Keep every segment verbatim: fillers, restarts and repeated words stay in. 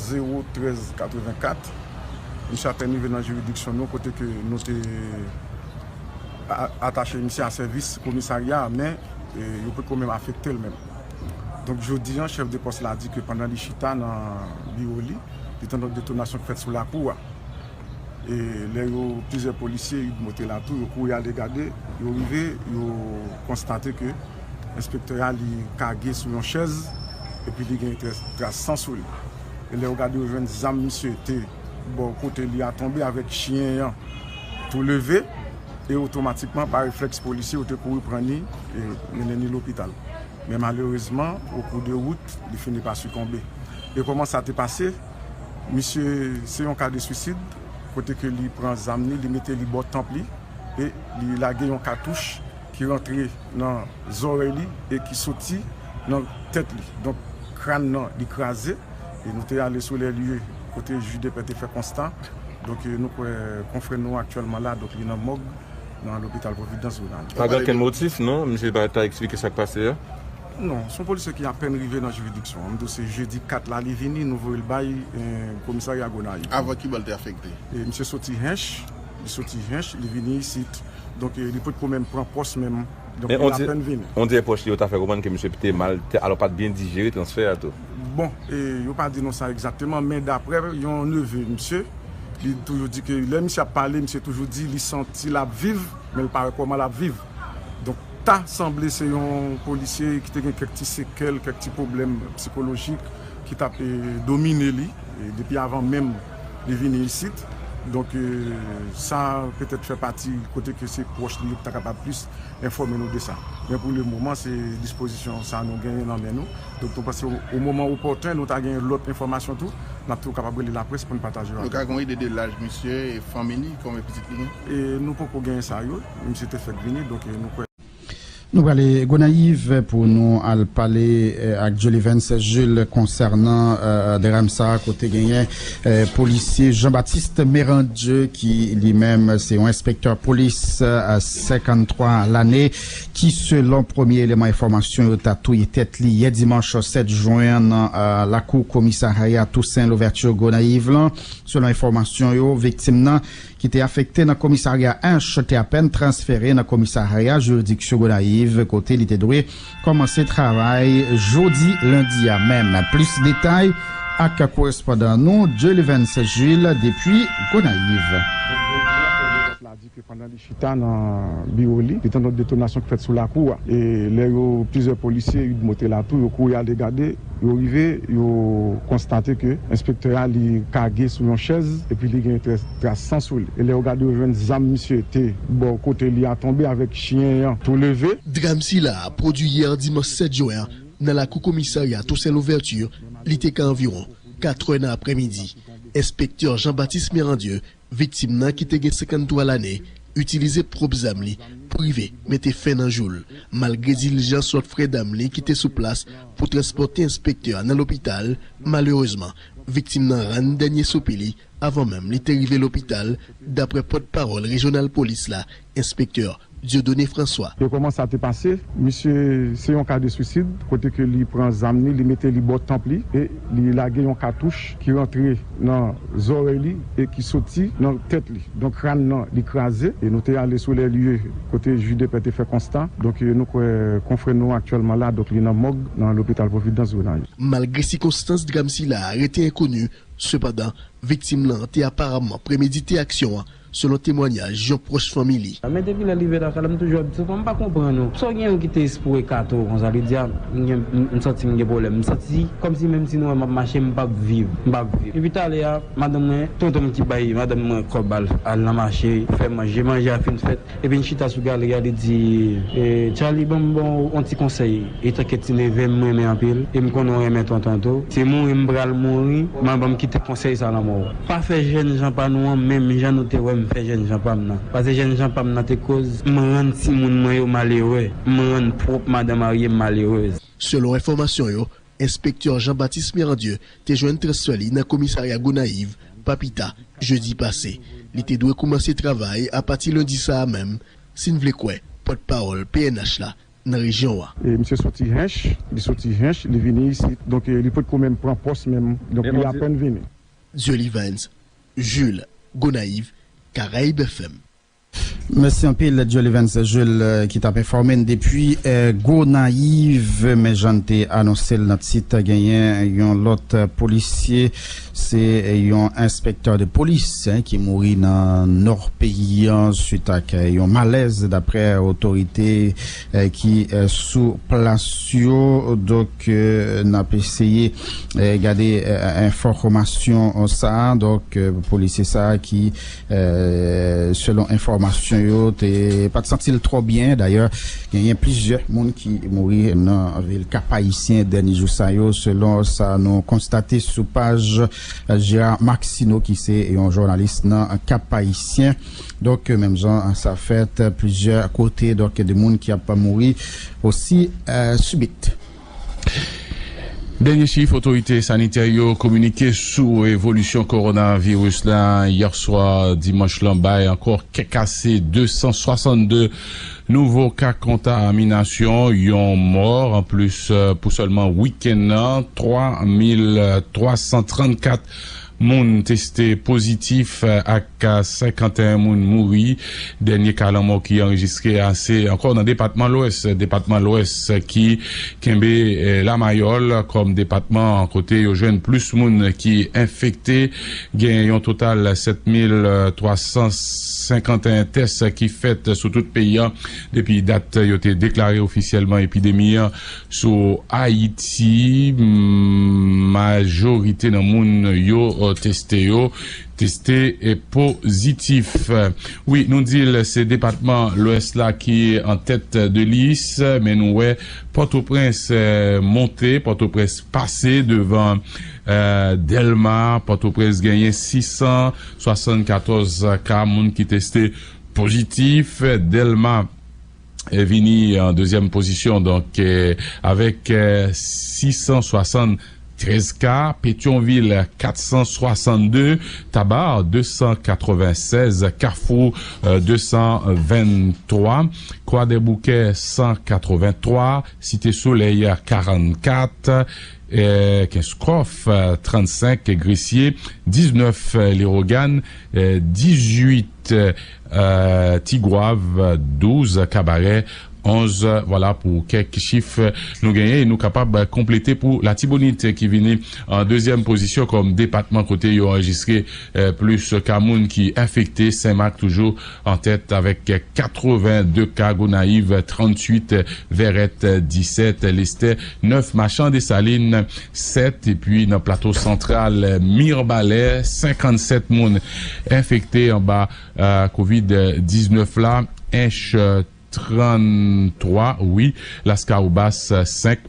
zewo trèz katrevenkat. Misye apèn rive nan jiridiksyon nou, kote ke nou te a- atache misye a sèvis komisarya a, men e, yo poko menm afekte l menm. Donk, jodi a, chèf de pòs la di ke pandan li chita nan biwo li, li tande yon detonasyon k fèt sou lakou a. E lè yo, plizyè polisye, yo monte la tou, yo kouri ale gade, yo rive, yo konstate ke enspektè a, li kage sou yon chèz, epi li gen tras, tras san sou li. E lè yo gade, yo jwenn zam misye te bò kote li a tonbe avèk chyen an tou leve, e otomatikman, pa reflèks polisye, yo te kouri pran li e mennen li lopital. Men malerezman, o kou de wout, li fini pa sikonbe. E kòman sa te pase? Misye, se yon ka de swisid, kote ke li pran zam li, li mete li bò tanp li, e li lage yon katouch ki rantre nan zòrèy li e ki soti nan tèt li. Donk, kràn nan, li kraze, e nou te ale sou lè lye, kote jij de pè te fè konsta. Donk, e, nou kwè konfrè nou aktyèlman la, donk li nan mòg, nan lopital Providence Gonaives. Pa gen okenn motif, non? Misye pa ta eksplike sa k pase a? Non, se yon polisye ki apèn rive nan jiridiksyon an. M di w se jedi kat la li vini, nou voye l bay, eh, komisarya Gonayiv. Avan ki bò l te afekte? E misye soti Hench, li soti Hench, li vini isit. Donk, eh, li potko menm pran pòs menm. Donk, li apèn vini. On dirè pwòch li yo ta fè konprann ke misye te mal, te, alò pa t byen dijere transfè a tou. Bon, e, yo pa di nou sa egzakteman, men daprè yon neve misye, li toujou di ke lè misye ap pale, misye toujou di li santi l ap viv, men l pa wè kòman l ap viv. Donk, ta sanble se yon polisye ki te gen kèk ti sekèl, kèk ti pwoblèm sikolojik ki t ap, e, domine li, e, depi avan menm li vini isit. Donk, e, sa petèt fè pati kote ke se pwòch li yo ki ta kapab plis enfòme nou de sa. Men pou le moman, se dispozisyon sa nou genyen nan men nou. Donk, nou panse o, o moman opòten, nou ta genyen lòt enfòmasyon tou, n ap tou kapab rele laprès pou n pataje yo avèk ou. Nou ka gen yon ide de laj misye e fanmi li, konbyen pitit li gen? E nou poko genyen sa yo, misye te fèk vini, donk, e, nou kwè. Nou prale Gonayiv pou nou al pale, eh, ak Jolivens Jules konsènan, eh, dram sa a, kote genyen, eh, polisye Jean Baptiste Mérandieu ki li menm se yon enspektè polis, eh, senkanntwa lane, ki selon premye eleman enfòmasyon yo ta touye tèt li yè dimanch sèt jen an nan, eh, lakou komisarya Toussaint Louverture Gonayiv lan. Selon enfòmasyon yo, viktim nan ki te afekte nan komisarya Ench te apèn transfere nan komisarya jiridiksyon Gonayiv, kote li te dwe kòmanse travay jodi lendi a menm. Plis detay ak korespondan nou, Dielivens Jules, depi Gonayiv. Pandan li chita nan biwo li, li tande yon detonasyon k fèt sou lakou a. E lè yo, plizyè polisye, yo monte la tou, yo kouri ale gade, yo rive, yo konstate ke enspektè a, li kage sou yon chèz, epi li gen tras, tras san sou li. E lè yo gade, yo jwenn zam misye te bò kote li a tonbe avèk chyen an tou leve. Dram sila a pwodui yè dimanch sèt jen an nan lakou komisarya Toussaint Louverture, li te ka anviwon katrè nan aprèmidi. Enspektè Jean Baptiste Mérandieu, viktim nan ki te gen senkanntwa lane, itilize pwòp zam li pou rive mete fen nan jou l. Malgre dilijans lòt frè dam li ki te sou plas pou transpòte enspektè a nan lopital, malerezman, viktim nan rann dènye soupi li avan menm li te rive lopital, daprè pòtpawòl rejyonal polis la, enspektè Dieudonné François. E kòman sa te pase? Misye se yon ka de swisid, kote ke li pran zam li, li mete li bò tanp li, e li lage yon katouch ki rantre nan zòrèy li e ki soti nan tèt li. Donk, kràn nan, li kraze, e nou te ale sou lè lye kote jij de pè te fè konsta. Donk, e, nou kwè konfrè nou aktyèlman la, donk, li nan mòg, nan lopital Providence Gonayiv. Malgre sikonstans dram sila a rete enkoni, sepandan, viktim lan te aparamman premedite aksyon an, selon temwanyaj yon pwòch fanmi li. Men depi lè li rive lakay la, m toujou ap di, m pa konprann ou. Sa w gen yon ki te espou ekate w konsa, li di, a, m gen, m, m santi m gen pwoblèm. M santi kòmsi menm si nou wè m ap mache, m p ap viv. M p ap viv. Epi talè a, madanm mwen, tonton m ki bay madanm mwen kòb al, al nan mache, fè manje, manje a fin fèt. Epi n chita sou galri a, li di, e, Charly, ban m, ban w yon ti konsèy. Etanke ti neve m, m renmen anpil, e m konnen w renmen tonton tou. Si mouri, m pral mouri, men ban m kite konsèy sa nan men w. Pa fè jènjan pa nou an menm jan nou te wè m fè jènjan pa m nan. Paske jènjan pa m nan te koz m rann timoun mwen yo malere, m rann pwòp madan marye m malerez. Selon enfòmasyon yo, enspektè Jean Baptiste Mérandieu te jwenn transfè li nan komisarya Gonayiv pa pita jedi pase. Li te dwe kòmanse travay apati lendi sa a menm, si n vle kwè pòtpawòl P N H la, nan rejyon an. E misye soti Hench, li soti Hench, li vini isit. Donk, e, li potko menm pran pòs menm. Donk, li apèn vini. Jolivens Jules, Gonayiv, Karayib F M. Mèsi anpil, Jolivens Jules, eh, ki t ap enfòme n depi, eh, Gonayiv. Men jan n te anonse l nan tit, genyen yon lòt, eh, polisye, se, eh, yon enspektè de polis, eh, ki mouri nan nò peyi an swit ak, eh, yon malèz, daprè otorite, eh, ki, eh, sou plas yo. Donk, eh, n ap eseye, eh, gade, eh, enfòmasyon sa a. Donk, eh, polisye sa a ki Eh, selon enfòmasyon yo, te pa t santi l twò byen. Dayè, genyen plizyè moun ki mouri nan vil Kap Ayisyen dènye jou sa yo, selon sa nou konstate sou paj, eh, Gérard Maxineau, ki se yon jounalis nan Kap Ayisyen. Donk, menm jan sa fèt plizyè kote, donk, de moun ki ap mouri osi, eh, sibit. Dènye chif otorite sanitè yo kominike sou evolisyon kowonaviris la yè swa dimanch lan bay ankò kè kase de san swasannde nouvo ka kontaminasyon, yon mò. Anplis, eh, pou sèlman wikenn nan, twa mil twa san trannkat moun teste pozitif, eh, ak senkannteyen moun mouri. Dènye ka lanmò ki anrejistre a se ankò nan depatman Lwès. Depatman Lwès ki kenbe, eh, lamayòl kòm depatman kote yo jwenn plis moun ki enfekte. Gen yon total sèt mil twa san senkannteyen tès ki fèt sou tout peyi a depi dat yo te deklare ofisyèlman epidemi an sou Ayiti. Majorite nan moun yo, eh, teste yo, teste, eh, pozitif. Wi, nou di l se depatman Lwès la ki an tèt de lis, men nou wè Pòtoprens, eh, monte, Pòtoprens pase devan, eh, Dèlma. Pòtoprens genyen sis san swasannkatòz ka moun ki teste pozitif. Dèlma, eh, vini an dezyèm pozisyon, donk, eh, avèk, eh, sis san swasann trèz ka, Petyonvil, kat san swasann de, Taba, de san katrevennsèz, Kafou, eh, de san venntwa, Kwadèboukè, san katrevenntwa, Site Solèy, karannkat, eh, Kenskòf, eh, trannsenk, Gresye, diznèf, eh, Lewogàn, eh, dizuit, eh, Tigwav, douz, Kabarè, onz. Vwala pou kèk chif nou genyen e nou kapab konplete pou Latibonit ki vini an dezyèm pozisyon kòm depatman kote yo anrejistre, eh, plis ka moun ki enfekte. Senmak toujou an tèt avèk katrevenndde ka, Gonayiv tranntuit, Vèrèt disèt, Lestè nèf, Machan Desalin sèt, epi nan Plato Santral, Mibalè senkannsèt moun enfekte anba, eh, kovid diznèf la, Ench, eh, tranntwa, wi, Laskawobas, eh, senk,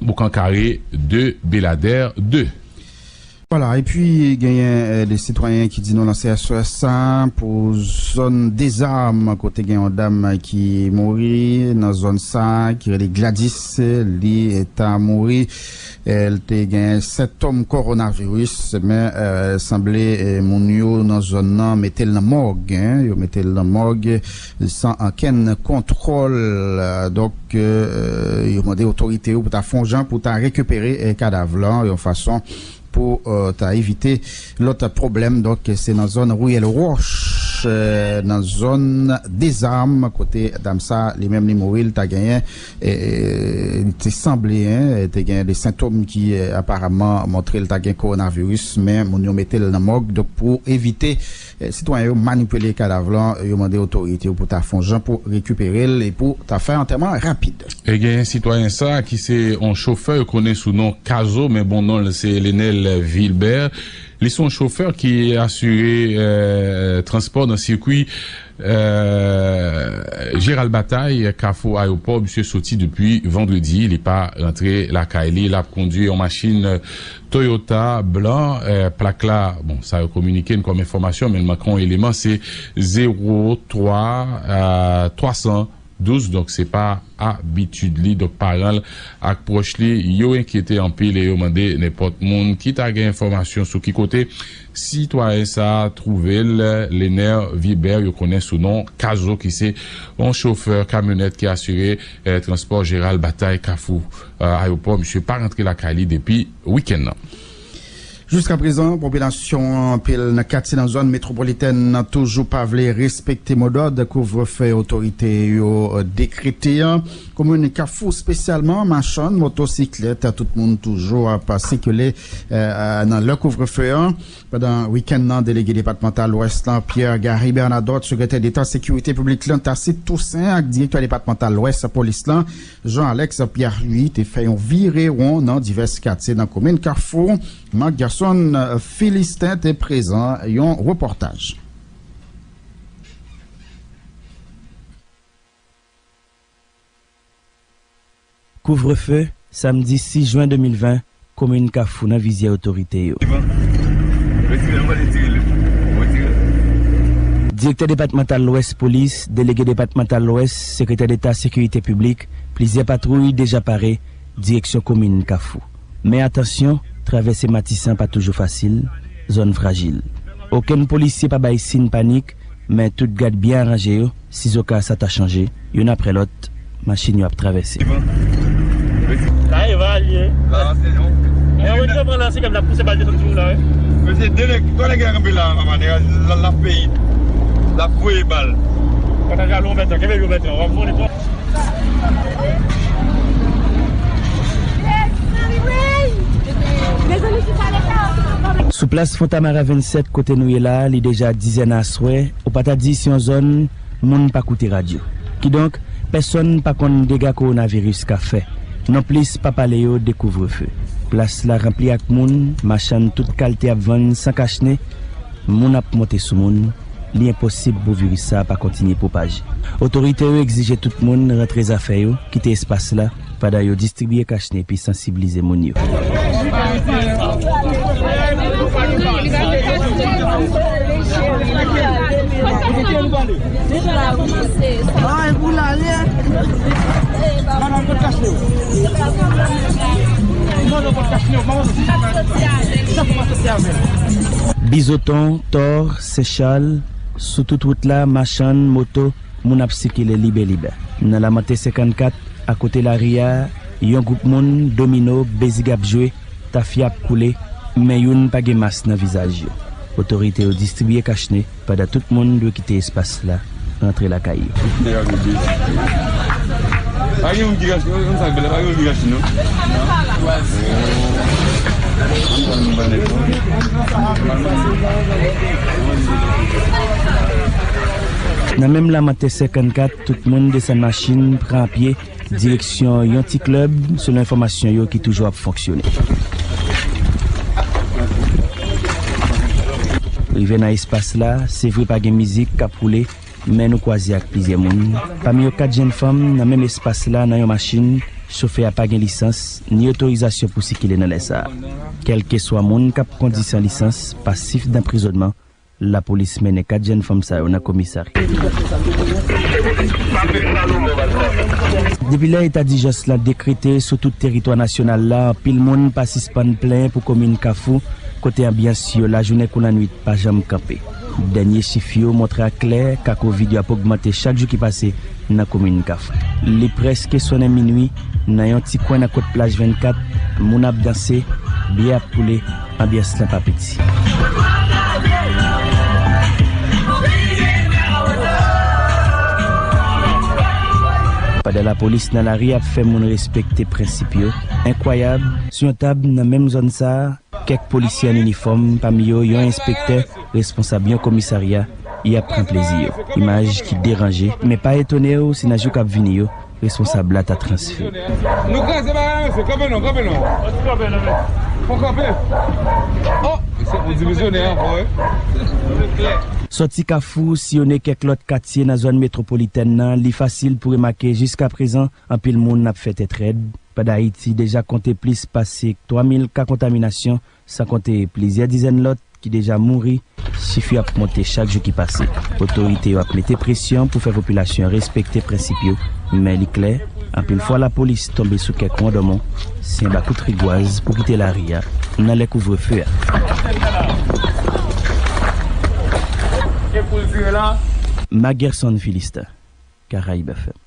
Boukan Kare, de, Beladè, de. Vwala, epi genyen, eh, de sitwayen ki di nou nan S O S sa pou zòn Dezam, kote gen yon dam ki mouri nan zòn sa, ki rele Gladys, li, eh, ta mouri. Eh, l te gen sentòm kowonaviris, men, eh, sanble, eh, moun yo nan zòn nan mete l nan mòg, en, yo mete l nan mòg san ankenn kontwòl. Eh, donk, eh, yo mande otorite yo pou ta fè yon jan pou ta rekipere, eh, kadav lan yon fason pou, eh, ta evite lòt pwoblèm. Donk, se nan zòn Riyèl Wòch, eh, nan zòn Dezam, kote dam sa, li menm, li mouri, li ta genyen, eh, li te sanble, en, te genyen de sentòm ki, eh, aparamman montre l ta gen kowonaviris, men moun yo mete l nan mòg. Donk, pou evite, eh, sitwayen yo manipile kadav lan, yo mande otorite yo pou ta fè yon jan pou rekipere l e pou ta fè antèman rapid. E gen sitwayen sa ki se yon chofè, yo konnen sou non Kazo, men bon non l se Lenel Vilbè. Li se yon chofè ki asire, eh, transpò nan sikwi, eh, Jeral Batay, Kafou Ayewopò. Misye soti depi vandredi, li pa rantre lakay li. L ap kondui yon machin Toyota blan, eh, plak la, bon, sa yo kominike n kòm enfòmasyon, men l manke yon eleman, se zewo twa, eh, twa san Douz, donk se pa abitid li. Donk, paran l ak pwòch li, yo enkyete anpil e yo mande nenpòt moun ki ta gen enfòmasyon sou ki kote sitwayen sa a twouve l, Lener Vilbert, yo konnen sou non Kazo, ki se yon chofè kamyonèt ki asire, eh, transpò Jeral Batay Kafou, eh, Ayewopò. Misye pa rantre lakay li depi wikenn nan. Jiskaprezan, popilasyon anpil nan katye nan zòn metwopolitèn nan toujou pa vle respekte modòd kouvrefe otorite yo dekrete an. Komin Kafou espesyalman, machann, motosiklèt, tout moun toujou ap sikile, eh, nan lè kouvrefe an. Pandan wikenn nan, delege depatmantal Lwès lan, Pierre Gary Bernadotte, sekretè deta sekirite piblik lan, Tacite Toussaint, ak direktè depatmantal Lwès polis lan, Jean Alex Pierre-Louis, te fè yon vire won nan divès katye nan komin Kafou. Marc Gerson Philistin te prezan yon repòtaj. Kouvrefe, samdi sis jen de mil ven, komin Kafou nan vizyè otorite yo. Direktè depatmantal Lwès polis, delege depatmantal Lwès, sekretè deta sekirite piblik, plizyè patwouy deja pare, direksyon komin Kafou. Men atansyon, travèse Matisan pa toujou fasil, zòn frajil. Okenn polisye pa bay siy panik, men tout gad byen aranje yo, sizoka sa ta chanje, youn apre lòt, machin yo ap travèse. Sa e va l ye. La, se nou. E ou te pran nan sikèm la pouse bal desann sou ou la, wi. Mesye, de nèg, twa nèg ki kanpe la, papa, nèg la, la, la peyi, la voye bal. Pataje alon mèt, kenbe yo mèt, w ap fon de twa. Sou plas Fontamara vennsèt, kote nou ye la, li deja dizè nan aswè, ou pa ta di se yon zòn moun pa koute radyo. Kidonk, pèsonn pa konn dega kowonaviris ka fè. Nonplis, pa pale yo de kouvrefe. Plas la ranpli ak moun, machann tout kalte ap vann san kachne, moun ap monte sou moun, li enposib pou viris sa a pa kontinye pwopaje. Otorite yo egzije tout moun rantre zafè yo, kite espas la, pandan yo distribiye kachne epi sansibilize moun yo. Bizoton, Tò, Sen Chal, sou tout wout la, machann, moto, moun ap sikile libe libe. Nan Lamante senkannkat, akote lari a, yon gwoup moun, domino, bezig ap jwe, tafya ap koule, men youn pa gen mas nan vizaj yo. Otorite yo distribiye kachne, pandan tout moun dwe kite espas la, rantre lakay yo. Pa gen moun ki rache, non, sa bèl, pa gen moun ki rache, non. Nan menm Lamante senkannkat, tout moun desann machin, pran pye, direksyon yon ti klèb, selon enfòmasyon yo ki toujou ap fonksyone. Rive nan espas la, se vre pa gen mizik k ap woule, men nou kwaze ak plizyè moun. Pami yo, kat jèn fanm nan menm espas la nan yon machin, chofè a pa gen lisans, ni otorizasyon pou sikile nan lè sa a. Kèlkeswa moun k ap kondi san lisans, pasif danprizònman, lapolis mennen kat jèn fanm sa yo nan komisarya. Depi lè eta dijans lan dekrete sou tout teritwa nasyonal la, anpil moun pa sispann plenyen pou komin Kafou, kote anbyans yo lajounen kou lannwit pa janm kanpe. Dènye chif yo montre aklè ka kovid yo ap ogmante chak jou ki pase nan komin Kafou. Li prèske sonnen minwi, nan yon ti kwen nan kot plaj vennkat, moun ap danse, byè ap koule, anbyans lan pa piti. Pandan lapolis nan lari ap fè moun respekte prensip yo, enkwayab, sou yon tab nan menm zòn sa a, kèk polisye an inifòm, pami yo yon enspektè, responsab yon komisarya, y ap pran plezi yo. Imaj ki deranje, men pa etone w si nan jou k ap vini yo, responsab la ta transfere. Nou kraze bagay la, mesye. Kanpe non, kanpe non. Fò kanpe. Oh, mesye, on dimisyonè ankò, wi. Sòti Kafou, siyone kèk lòt katye nan zòn metwopolitèn nan, li fasil pou remake jiskaprezan anpil moun ap fè tèt rèd. Pandan Ayiti deja konte plis pase twa mil ka kontaminasyon, san konte plizyè dizèn lòt ki deja mouri, chif yo ap monte chak jou ki pase. Otorite yo ap mete presyon pou fè popilasyon an respekte prensip yo, men li klè, anpil fwa lapolis tonbe sou kèk wandòmon, se anba kout rigwaz pou kite lari a nan lè kouvrefe a. Magerson Filista, Caraïbes F M.